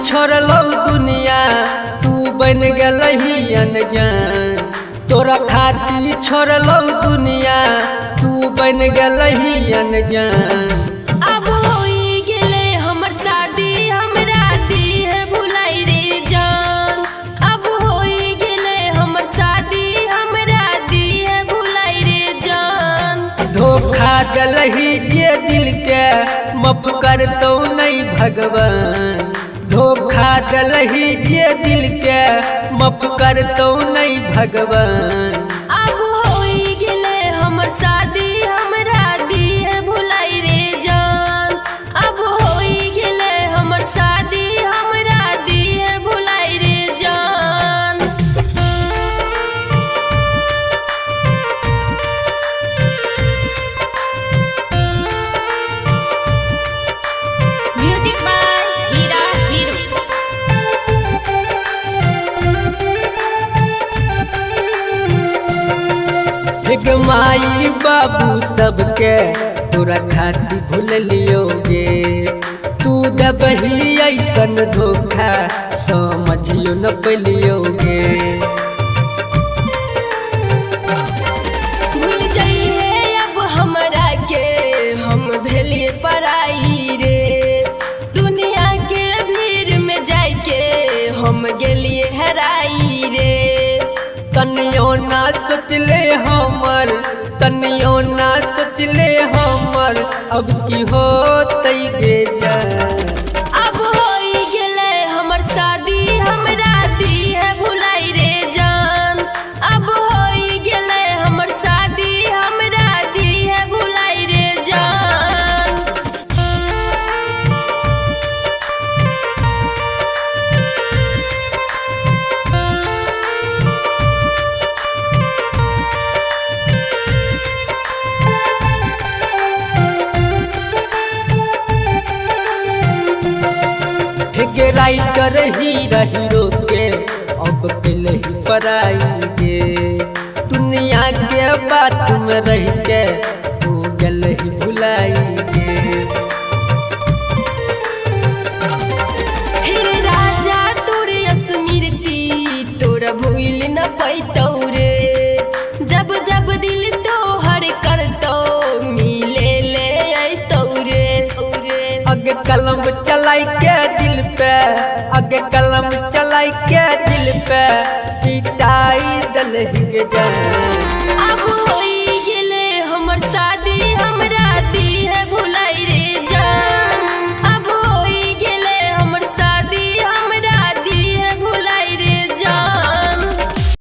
छोड़लौ दुनिया तू बन गेलही अनजान। तोरा खातिर छोड़लौ दुनिया तू बन गेलही अनजान। अब होई गेले हमर शादी हमरा दी है भुलाई रे जान। अब होई गेले हमर शादी हमरा दी है भुलाई रे जान। धोखा देलही जे दिल के माफ करतौ नहीं भगवान। धोखा देलही जे दिल के माफ करतौ नहीं भगवान। अब होई गेले हमर शादी हमरा दी है भुलाई रे जान। अब होई गेले हमर शादी हमरा दी है भुलाई रे जान। Music by Hira hero. एक माई बाबू सबके तोरा खातिर भूल लियोगे। तू दबही ऐसन धोखा समझियो न पलियोगे। भूल जाइए अब हमरा के हम भेलिए पराई रे। दुनिया के भीड़ में जाके हम गेलिए हराई रे। तनियो ना सोचले हमर, तनियो ना सोचले हमर, अब की होतै गे जान। अब होई गेले हमर शादी हमरा दी है भुलाई रे जान। अब होई गेले हमर शादी हमरा दी है भुलाई रे जान। एक राइटर हीरा हीरो के अब के लही पराई गे। दुनिया के बात में रह के तू गलही भुलाई गे। हे राजा तोर स्मृति तोरा भूल न पैतौ रे। जब जब दिल तोहर करतौ मिले ले अइतौ रे। अगे कलम चलाई के दिल पे, अगे कलम चलाई के दिल पे पिटाई दलही के जान। अब होई गेले हमर शादी हमरा दी है